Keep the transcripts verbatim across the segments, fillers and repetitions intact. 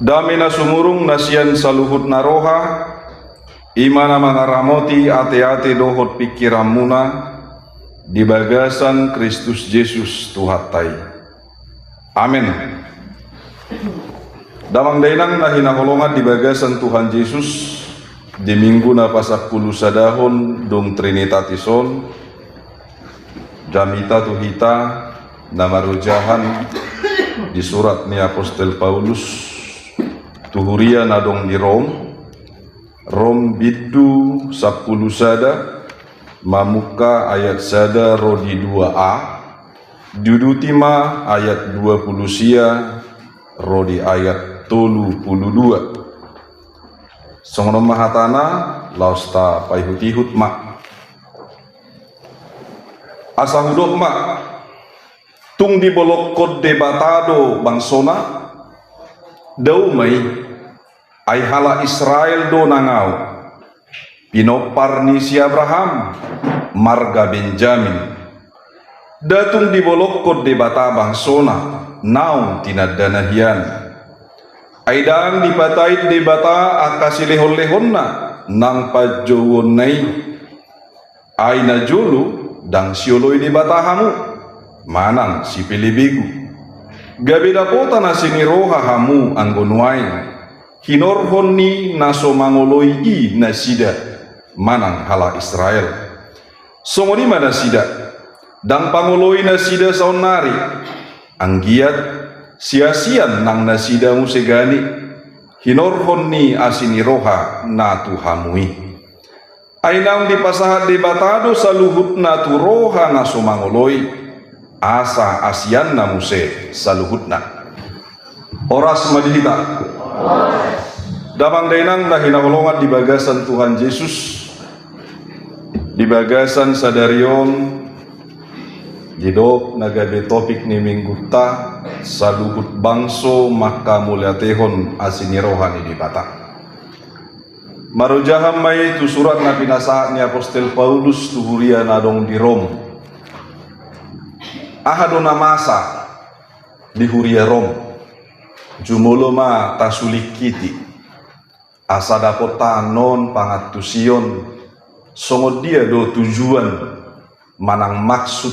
Dame na sumurung na sian saluhut na roha, i ma na mangaramoti ateate dohot pingkiranmuna di bagasan Kristus Jesus Tuhanta i. Amen. Damang dainang na hinaholongan di bagasan Tuhan Jesus, di minggu na pasampulu sadahon dung Trinitatis on, jamita tu hita na marojahan di surat ni apostel Paulus tu huria na adong di Rom, Rom bindu sampulu sada, mamungka ayat sada ro di dua a, diuduti ma ayat dua pulu sia ro di ayat tolu pulu dua. Songon on ma hatana, laos tapaihutihut ma. Asa hudok ma, tung dibolongkon Debata do bangsona? Dao ma i. Ai halak Israel do nang ahu, pinompar ni si Abraham, marga Benjamin. Nda tung dibolongkon Debata bangsona naung tinandana hian. Ai ndang dipatait Debata angka silehonlehonna nang panjouonna i. Ai najolo ndang sioloi Debata hamu manang sipelebegu. Gabe dapotan asi ni roha hamu anggo nuaeng hinorhon ni na so mangoloi i nasida manang halak Israel. Songon i ma nasida, ndang pangoloi nasida saonnari, anggiat siasian nang nasida muse gani hinorhon ni asi ni roha na tu hamu i. Ai naung dipasahat Debata do saluhutna tu roha na so mangoloi, asa asianna muse saluhutna. Horas ma di hita. Damang dainang na hinaholongan di bagasan Tuhan Jesus, di bagasan sadari on, didok na gabe topik ni minggunta, saluhut bangso mangkamauliatehon asi ni roha ni Debata. Marojahan ma i tu surat na pinasahat ni apostel Paulus tu huria na adong di Rom. Aha do na masa di huria Rom? Jumolo ma tasulingkiti asa dapotta annon pangantusion songon dia do tujuan manang maksud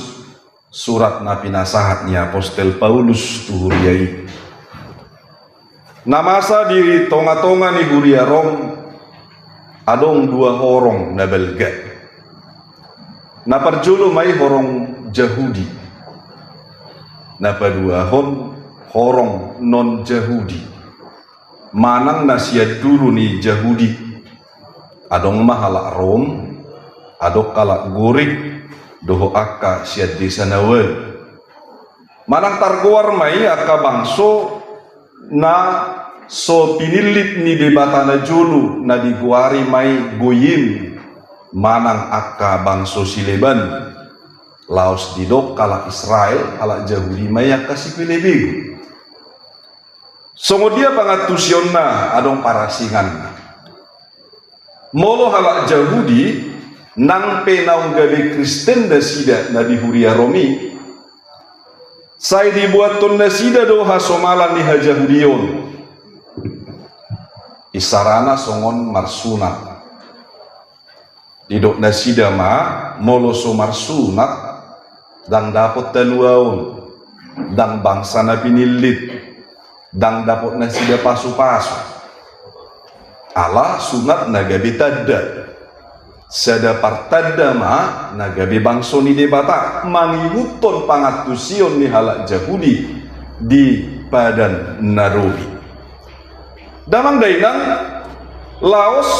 surat na pinasahat ni apostel Paulus tu huria i. Na masa di tongatonga ni huria Rom adong dua horong na balga. Na parjolo ma i horong Jahudi, na paduahon horong non Jahudi. Manang na sian duru ni Jahudi, adong ma halak Rom, adong halak Gorik, dohot angka sian desa na ualu. Manang targoar ma i angka bangso na so pinillit ni Debata na jolo na digoari ma i Goyim, manang angka bangso sileban. Laos didok halak Israel, halak Jahudi ma i angka sipelebegu. Songon dia pangantusionna adong parasinganna. Molo halak Jahudi, nang pe naung gabe Kristen nasida na di huria Rom i, sai dibuathon nasida do hasomalan ni hajahudion. Isarana songon marsunat. Didok nasida ma, molo so marsunat, ndang dapot haluaon, ndang bangsa na pinillit, ndang dapot nasida pasupasu. Ala sunat na gabe tanda. Sada partanda ma na gabe bangso ni Debata, mangihuthon pangantusion ni halak Jahudi di Padan na Robi. Damang dainang, laos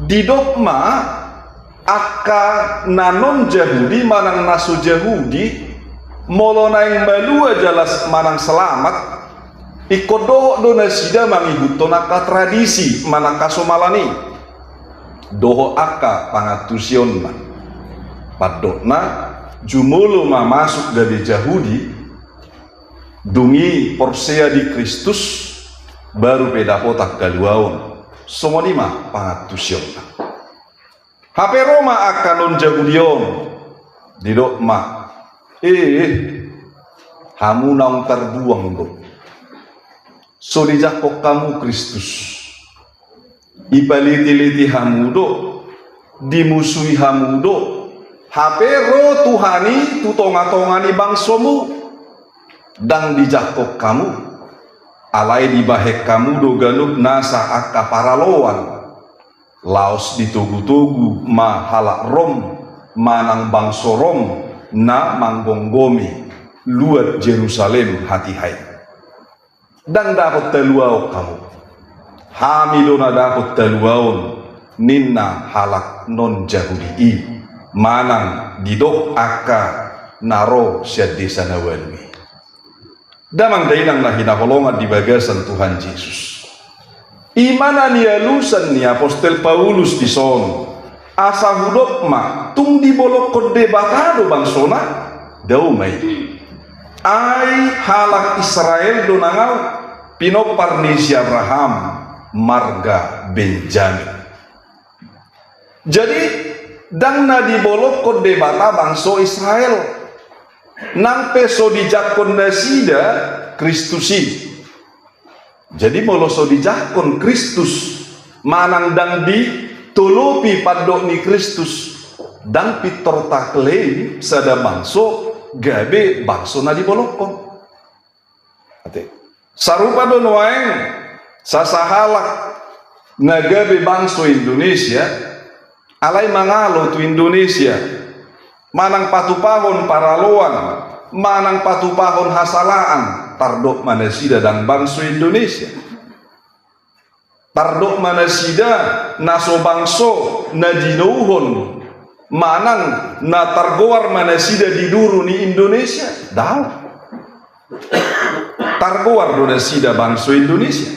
didok ma angka na non Jahudi manang na so Jahudi, molo naeng malua jala manang selamat, ingkon dohot do nasida mangihuthon angka tradisi manang hasomalan i dohot angka pangantusionna. Pandokna, jumolo ma masuk gabe Jahudi, dung i porsea di Kristus, baru pe dapotan haluaon. Songon i ma pangantusionna. Hape ro ma angka non Jahudi on, didok ma, eh, hamu naung tarbuang do. So dijangkon hamu Kristus. Ipaliti-liti hamu do, dimusui hamu do, hape ro Tuhan i tu tonga-tonga ni bangsomu. Ndang dijangkon hamu, alai dibahen hamu do ganup nasa angka paraloan. Laos ditogu-togu ma halak Rom manang bangso Rom na manggomgomi luat Jerusalem hatiha i. Ndang dapot haluaon hamu. Hami do na dapot haluaon, ninna halak non Jahudi i, manang didok angka na ro sian desa na ualu i. Damang dainang na hinaholongan di bagasan Tuhan Jesus. I ma na nialusan ni apostel Paulus dison, asa hudok ma tung dibolongkon Debata do bangsona? Dao ma i. Ai halak Israel do nang ahu, pinompar ni si Abraham, marga Benjamin. Jadi, ndang na dibolongkon Debata bangso Israel, nang pe so dijangkon nasida Kristus i. Jadi molo so dijangkon Kristus, manang ndang ditolopi pandok ni Kristus, ndang pintor taklaim sada bangso gabe bangso na dibolongkon. Ate. Sarupa do nuaeng sasahalak na gabe bangso Indonesia, alai mangalo tu Indonesia, manang patupahon paraloan, manang patupahon hasalaan, tardok ma nasida ndang bangso Indonesia. Tardok ma nasida na so bangso na jinouhon, manang na targoar ma nasida di duru ni Indonesia? Dao. Targoar do nasida bangso Indonesia.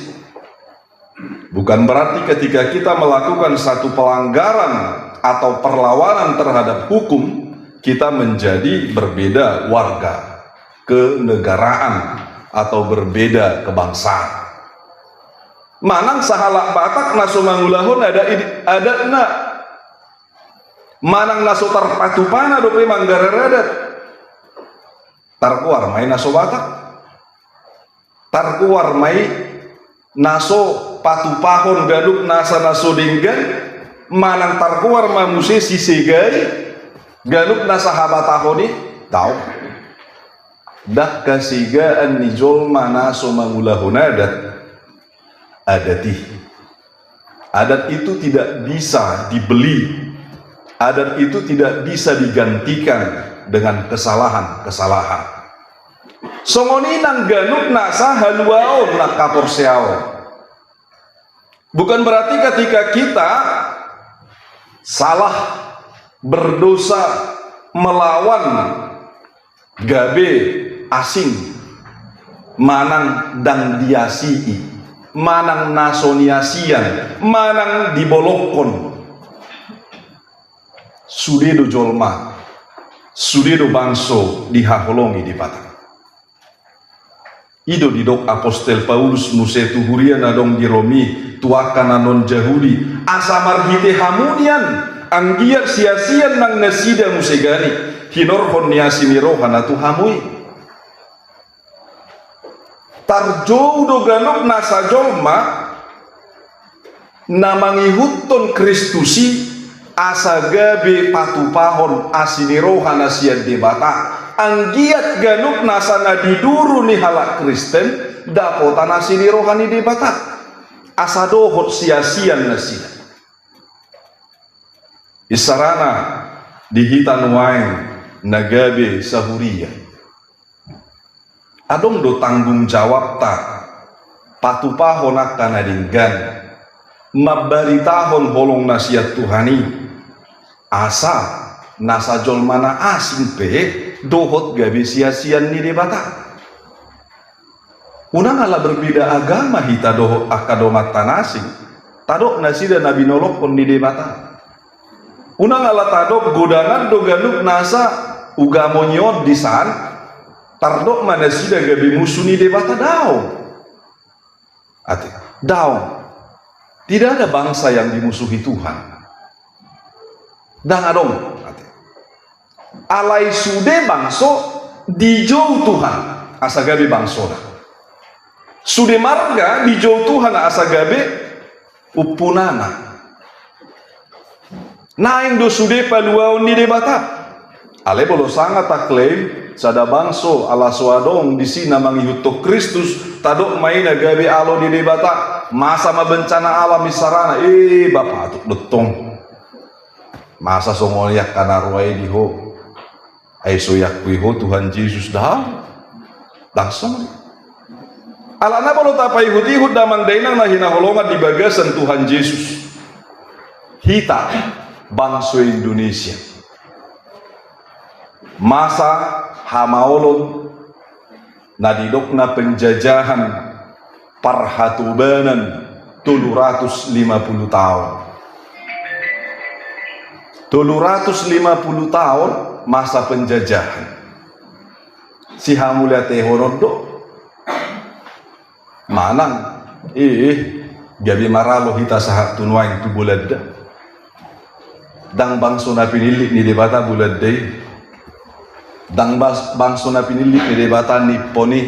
Bukan berarti ketika kita melakukan satu pelanggaran atau perlawanan terhadap hukum, kita menjadi berbeda warga kenegaraan atau berbeda kebangsaan. Manang sahalak Batak na so mangulahon adat i, adatna, manang na so tarpatupana dope manggarar adat, targoar ma i na so Batak. Targoar ma i na so patupahon ganup nasa na so denggan, manang targoar ma muse sisegani ganup nasa habatahon i? Dao. Ndang hasegaan ni jolma na so mangulahon adat, adat i. Adat itu tidak bisa dibeli. Adat itu tidak bisa digantikan dengan kesalahan-kesalahan. Songon i nang ganup nasa haluaon nang haporseaon. Bukan berarti ketika kita salah, berdosa, melawan gabe asing, manang ndang diasii, manang na so niasian, manang dibolongkon. Sude do jolma, sude do bangso dihaholongi Debata. I do didok apostel Paulus muse tu huria na adong di Rom i, tu angka na non Jahudi, asa marhite hamu nian, anggiat siasian nang nasida musegani, hinorhon ni asi ni rohana tu hamu i. Tarjou do ganup nasa jolma na mangihuthon Kristus i asa gabe patupahon asi ni roha na sian Debata, anggiat ganup nasa na di duru ni halak Kristen dapotan asi ni roha ni Debata, asa dohot siasian nasida. Isarana di hita nuaeng na gabe sahuria. Adong do tanggung jawabta patupahon angka na denggan, mambaritahon holong na sian Tuhan i, asa nasa jolma na asing pe dohot gabe siasian ni Debata. Unang ala berbeda agama hita dohot angka donganta na asing, tadok nasida na binolongkon ni Debata. Unang ala tadok godangan do ganup nasa ugamo ni on disan, tardok ma nasida gabe musu ni Debata, daong. Ate, daong. Tidak ada bangsa yang dimusuhi Tuhan. Ndang adong, ate. Alai sude bangso dijou Tuhan asa gabe bangsona. Sude marga dijou Tuhan asa gabe umpunana. Naeng do sude paluaon ni Debata. Alai molo sanga taklaim sada bangso ala so adong disi na mangihuthon Kristus, tadok ma i na gabe alo ni Debata, masa ma bencana alam isarana, eh, ba patut do tong. Masa songon i angka na roa i di ho. Ai so iakui ho Tuhan Jesus da. Langsung. Alana molo tapaihut-ihut damang dainang na hinaholongan di bagasan Tuhan Jesus, hita bangso Indonesia, masa hamaolon na didokna penjajahan parhatobanan tolu ratus lima puluh taon. Tolu ratus lima puluh taon masa penjajahan. Sihamauliatehonon do. Manang, eh, gabe maralo hita sahat tu nuaeng tu Bolanda. Ndang bangso na pinillit ni Debata Bolanda i. Ndang bas-, bangso na pinillit ni Debata Nippon i.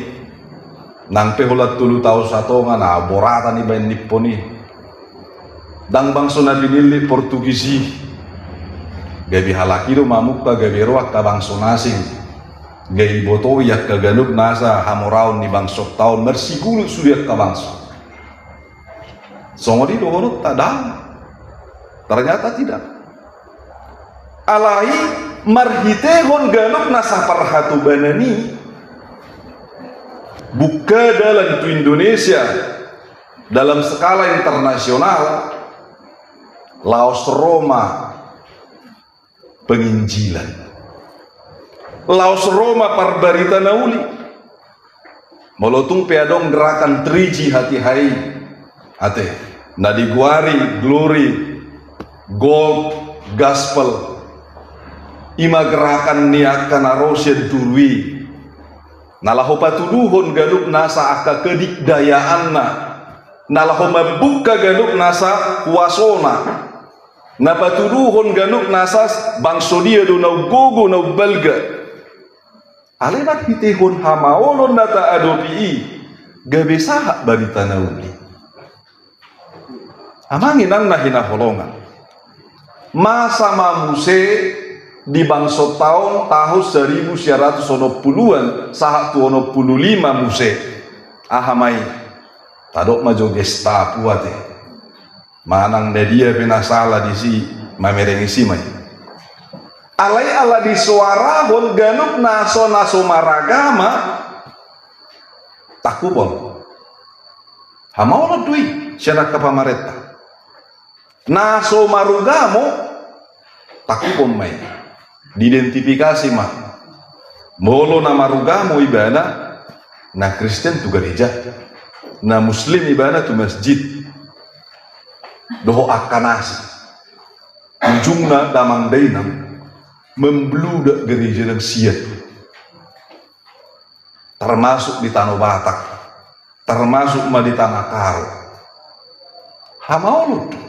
Nang pe holan tolu taon satonga na boratan ibaen Nippon i. Ndang bangso na pinillit Portugis i. Gabe halak i do mamungka gabe ro angka bangso na asing. Gabe ibotoi angka ganup nasa hamoraon ni bangsonta on marsigulut sude angka bangso. Songon i dohononta ndang. Ternyata tidak. Alai marhitehon ganup nasa parhatobanan i, buka dalan tu Indonesia dalam skala internasional, laos ro ma penginjilan. Laos ro ma parbarita na uli. Molo tung pe adong gerakan tri jihad i, ate, na digoari Glory, Gold, Gospel, i ma gerakan ni angka na ro sian duru i, na laho patuduhon ganup nasa angka kedikdayaanna, na laho mambuka ganup nasa kuasona. Na patuduhon ganup nasa bangso dia do na umgogo na umbalga. Alai marhitehon hamaolon na taadopi i, gabe sahat barita na uli. Amang inang na hinaholongan. Masa ma muse di bangsonta on tahun saribu sia ratus onom puluan sahat tu onom pulu lima muse. Aha ma i? Tadok ma jo Gestapo ate. Manang na dia pe na sala disi, mamereng isi ma i. Alai ala disoarahon ganup na so, na so maragama, tangkupon. Hamaolon do i sian angka pamarenta. Na so marugamo, tangkupon ma i. Diidentifikasi ma. Molo na marugamo ibana, na Kristen tu gareja, na Muslim ibana tu masjid. Dohot angka na asing. Ujungna damang dainang, membludak gareja nang sian. Termasuk di Tano Batak, termasuk ma di Tanah Karo. Hamaolon do.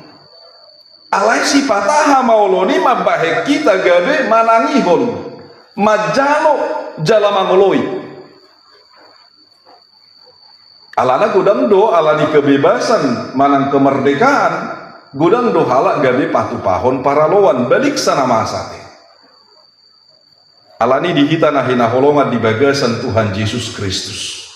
Alai sipata hamaolon i mambahen hita gabe manangihon, manjalo jala mangoloi. Alana godang do, ala ni kebebasan manang kemerdekaan, godang do halak gabe patupahon paraloan, baliksa na masa ate. Alani di hita na hinaholongan di bagasan Tuhan Jesus Kristus,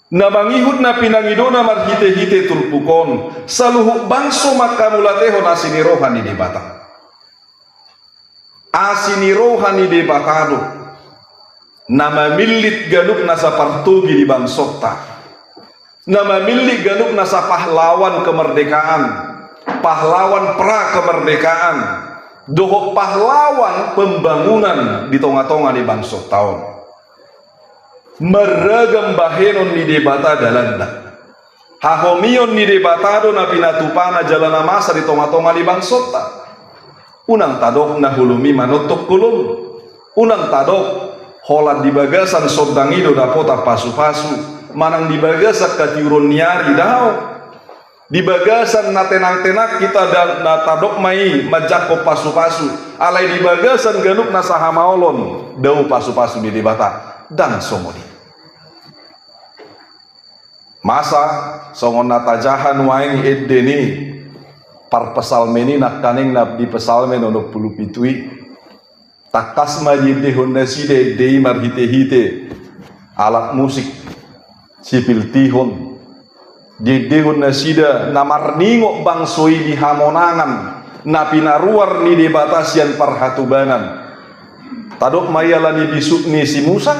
na mangihut na pinangidona marhitehite turpuk on, saluhut bangso manghamauliatehon asi ni roha ni Debata. Asi ni roha ni Debata do na mamillit ganup nasa partogi di bangsonta. Na mamillit ganup nasa pahlawan kemerdekaan, pahlawan pra kemerdekaan, dohot pahlawan pembangunan di tonga-tonga ni bangsonta on. Marragam bahenon ni Debata dalanna. Hahomion ni Debata do na pinatupana jala na masa di tonga-tonga ni bangsonta. Unang tadok na holom i manongtong holom. Unang tadok holan di bagasan sondang i do dapotan pasu-pasu, manang di bagasan hatiuron ni ari, daong. Di bagasan na tenang-tenang hita da-, na tadok ma i manjangkon pasu-pasu, alai di bagasan ganup nasa hamaolon dao pasu-pasu ni Debata. Ndang songon i. Masa songon na tajaha nuaeng ende ni parpsalmen i nangkaning na di Psalmen onom pulu pitu i. Tangkas ma diendehon nasida ende i marhitehite alat musik sipiltihon. Diendehon nasida na marningot bangso i di hamonangan na pinaruar ni Debata sian parhatobanan. Tadok ma i ala ni bisuk ni si Musa?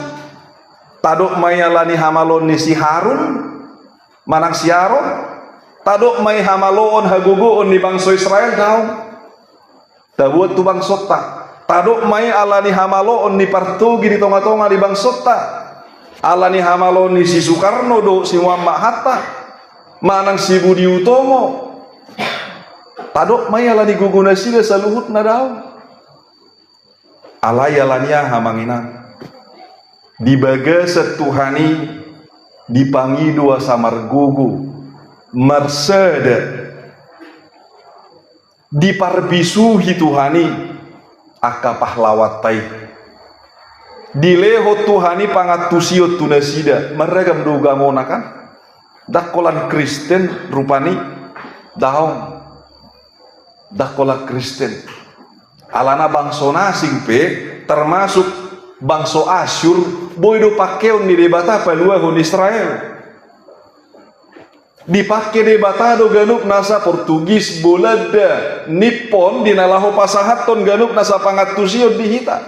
Tadok ma i ala ni hamaloon ni si Harun manang si Aron? Tadok ma i hamaloon hagogoon ni bangso Israel? Daong. Taboan tu bangsonta. Tadok ma i ala ni hamaloon ni partogi di tongatonga ni bangsonta, ala ni hamaloon ni si Sukarno dohot si Muhammad Hatta manang si Budi Utomo? Tadok ma i ala ni gogo nasida saluhutna? Daong. Alai ala ni aha, amang inang? Di bagasan Tuhan i dipangido asa margogo, marsada. Diparbisuhi Tuhan i angka pahlawan ta i. Dilehon Tuhan i pangantusion tu nasida. Marragam do ugamona, kan? Ndang holan Kristen rupani. Daong. Ndang holan Kristen. Alana bangso na asing pe, termasuk bangso Asyur, boi do pangkeon ni Debata paluahon Israel. Dipangke Debata do ganup nasa Portugis, Bolanda, Nippon di na laho pasahathon ganup nasa pangantusion di hita.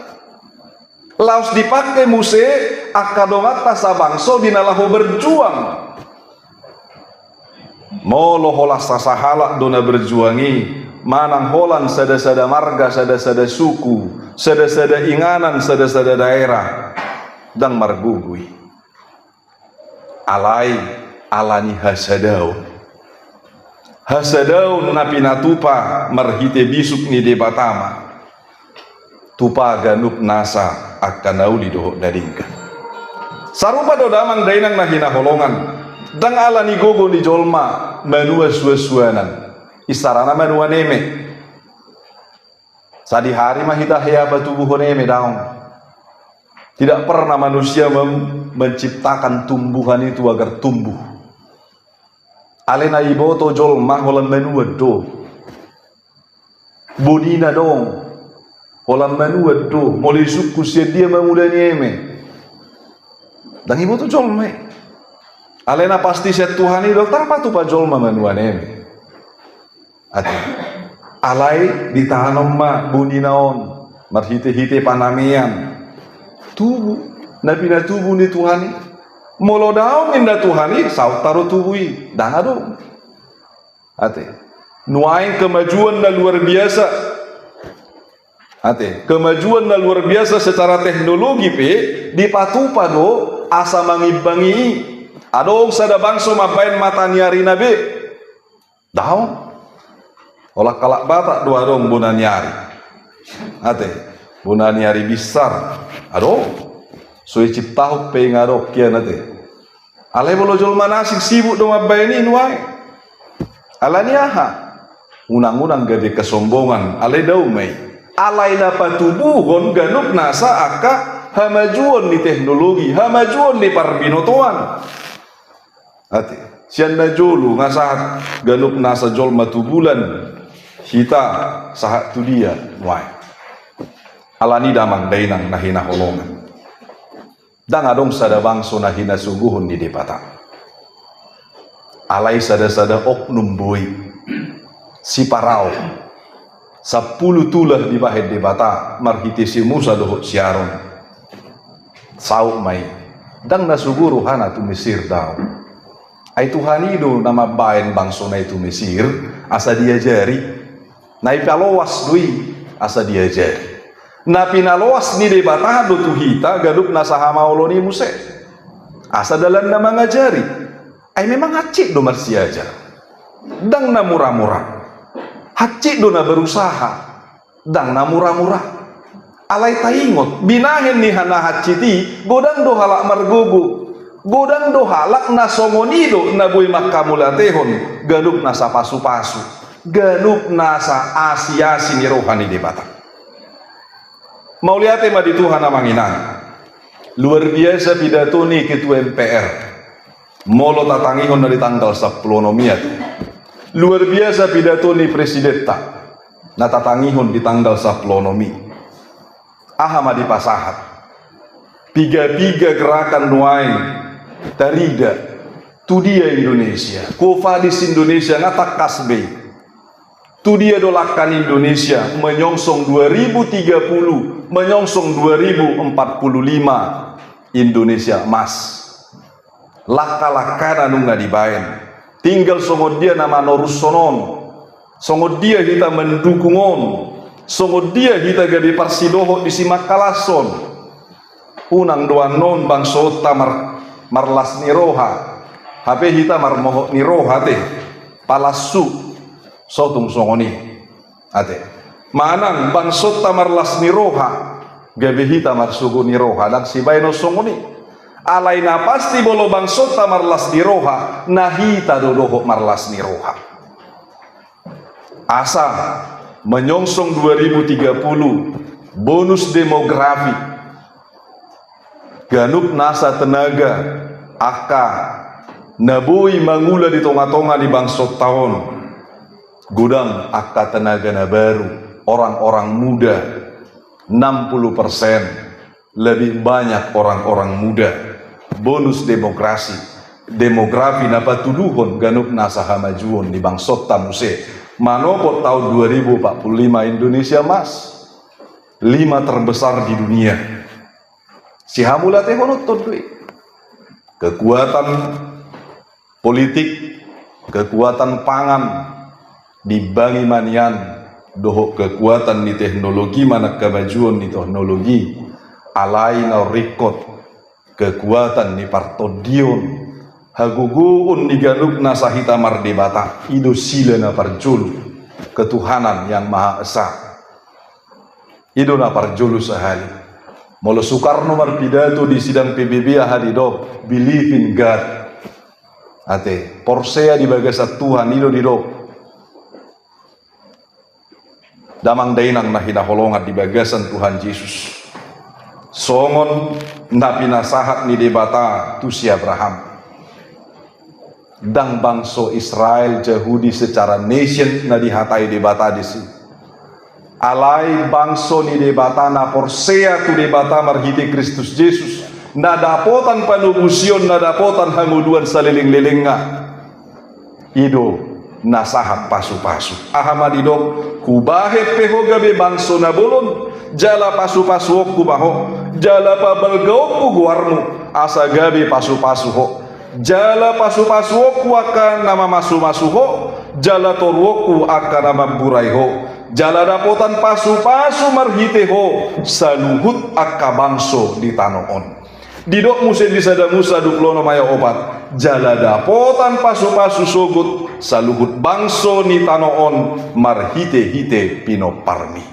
Laos dipangke muse angka donganta sabangso di na laho berjuang. Molo holan sasahalak do na berjuang i, manang holan sadasada marga, sadasada suku, sadasada inganan, sadasada daerah, ndang margogo i. Alai ala ni hasadaon. Hasadaon na pinatupa marhite bisuk ni Debata ma. Tupa ganup nasa angka na uli dohot na denggan. Sarupa do damang dainang na hinaholongan. Ndang ala ni gogo ni jolma manuan suansuanan. Isarana manuan eme. Sadihari ma hita hea patubuhon eme? Daong. Tidak pernah manusia mem-, menciptakan tumbuhan itu agar tumbuh. Alai na iboto jolma holan manuan do. Bonina dong, holan manuan do. Molo isungkun sian dia mamula ni eme? Ndang iboto jolma i. Alai na pasti sian Tuhan i do tarpatupa jolma manuan eme. Ate. Alai ditanom ma bonina on marhitehite panamean. Tubu. Na pinatubu ni Tuhan i. Molo daong inna Tuhan i, saut ta do tubu i? Ndang adong. Ate. Nuaeng kemajuan na luar biasa. Ate. Kemajuan na luar biasa secara teknologi pe dipatupa do asa mangimbangi i. Adong sada bangso mambaen mataniarina be? Daong. Holan halak Batak do adong bona ni ari. Ate, bona ni ari binsar. Adong. So diciptahon pe i nga adong hian, ate. Alai molo jolma na asing sibuk do mambaen i nuaeng. Ala ni aha? Unang-unang gabe kesombongan, alai dao ma i. Alai na patubuhon ganup nasa angka hamajuon ni teknologi, hamajuon ni parbinotoan. Ate, sian na jolo nga sahat ganup nasa jolma tu bulan, hita sahat tu dia nuaeng. Ala ni i damang dainang na hinaholongan, ndang adong sada bangso na hinasogohon ni Debata. Alai sada-sada oknum boi. Si Parao, sampulu tulah dibahen Debata marhite si Musa dohot si Aron. Saut ma i. Ndang na sogo rohana tu Mesir, dao. Ai Tuhan i do na mambaen bangsona i tu Mesir asa diajari. Na ipaloas do i asa diajari. Na pinaloas ni Debata do tu hita ganup nasa hamaolon i muse, asa dalanna mangajari. Ai memang hansit do marsiajar. Ndang na mura-mura. Hansit do na berusaha. Ndang na mura-mura. Alai taingot, binahen ni na hansit i, godang do halak margogo. Godang do halak na songon i do na boi manghamauliatehon ganup nasa pasu-pasu, ganup nasa asi-asi ni roha ni Debata. Mauliate ma di Tuhan, amang inang. Luar biasa pidato ni Ketua M P R. Molo tatangihon na di tanggal sampulu onom i, ate. Luar biasa pidato ni presidenta na tatangihon di tanggal sampulu onom i. Aha ma dipasahat? Piga-piga gerakan nuaeng tarida. Tu dia Indonesia? Quo vadis Indonesia? Nga tangkas be i. Tu dia do langka ni Indonesia menyongsong dua ribu tiga puluh, menyongsong dua ribu empat puluh lima, Indonesia Emas? Langka-langkana nunga dibaen. Tinggal songon dia na manorushon on, songon dia hita mandukung on, songon dia hita gabe parsidohot di simangalashon. Unang do annon bangsoonta mar-, marlas ni roha, hape hita marmohot ni roha, ate. Palashu. So tung songon i, ate. Manang bangsoonta marlas ni roha, gabe hita marsogo ni roha, ndang sibaenon songon i. Alai na pasti molo bangsoonta marlas ni roha, na hita do dohot marlas ni roha. Asa menyongsong dua ribu tiga puluh, bonus demografi. Ganup nasa tenaga angka na boi mangula di tonga-tonga ni bangsoonta on, godang angka tenaga na baru, orang-orang muda, enam puluh persen, lebih banyak orang-orang muda. Bonus demografi, demografi na patuduhon ganup nasa hamajuon ni bangsoonta muse manopot taon dua ribu empat puluh lima, Indonesia Emas. Lima terbesar di dunia. Sihamauliatehononton do i. Kekuatan politik, kekuatan pangan, diimbangi ma nian dohot kekuatan ni teknologi manang hamajuon ni teknologi, alai na ringkot kekuatan ni partondion, hagogoon ni ganup nasa hita mardebata, i do sila na parjolo, ketuhanan yang Maha Esa. I do na parjolo sahali. Molo Soekarno marpidato di sidang P B B, aha didok? Believe in God. Ate, porsea di bagasan Tuhan, i do didok. Damang dainang na hinaholongan di bagasan Tuhan Jesus. Songon na pinasahat ni Debata tu si Abraham. Ndang bangso Israel, Jahudi secara nation na dihatai Debata disi. Alai bangso ni Debata na porsea tu Debata marhite Kristus Jesus, na dapotan panobusion, na dapotan hangoluan salelenglelengna. I do na sahat pasupasu. Aha ma didok? Hubahen pe ho gabe bangso na bolon, jala pasupasuonku ma ho, jala pabalgaonku goarmu, asa gabe pasupasu ho. Jala pasupasuonku angka na mamasumasu ho, jala toruonku angka na mamburai ho, jala dapotan pasupasu marhite ho saluhut angka bangso di tano on. Didok muse di Sada Musa dua pulu onom ayat opat, jala dapotan pasupasu sogot saluhut bangso ni tano on marhitehite pinomparmi.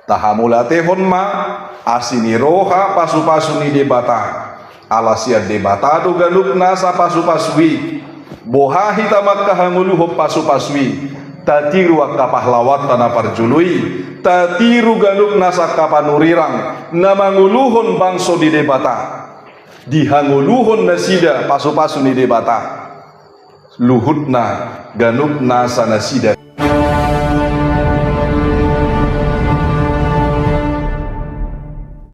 Tahamauliatehon ma asi ni roha pasupasu ni Debata. Ala sian Debata do ganup nasa pasupasu i. Boha hita mangkahangoluhon pasupasu i? Tatiru angka pahlaonta na parjolo i. Tatiru ganup nasa angka panurirang na mangoluhon bangso ni Debata. Dihangoluhon nasida pasupasu ni Debata. Luhutna ganup nasa nasida.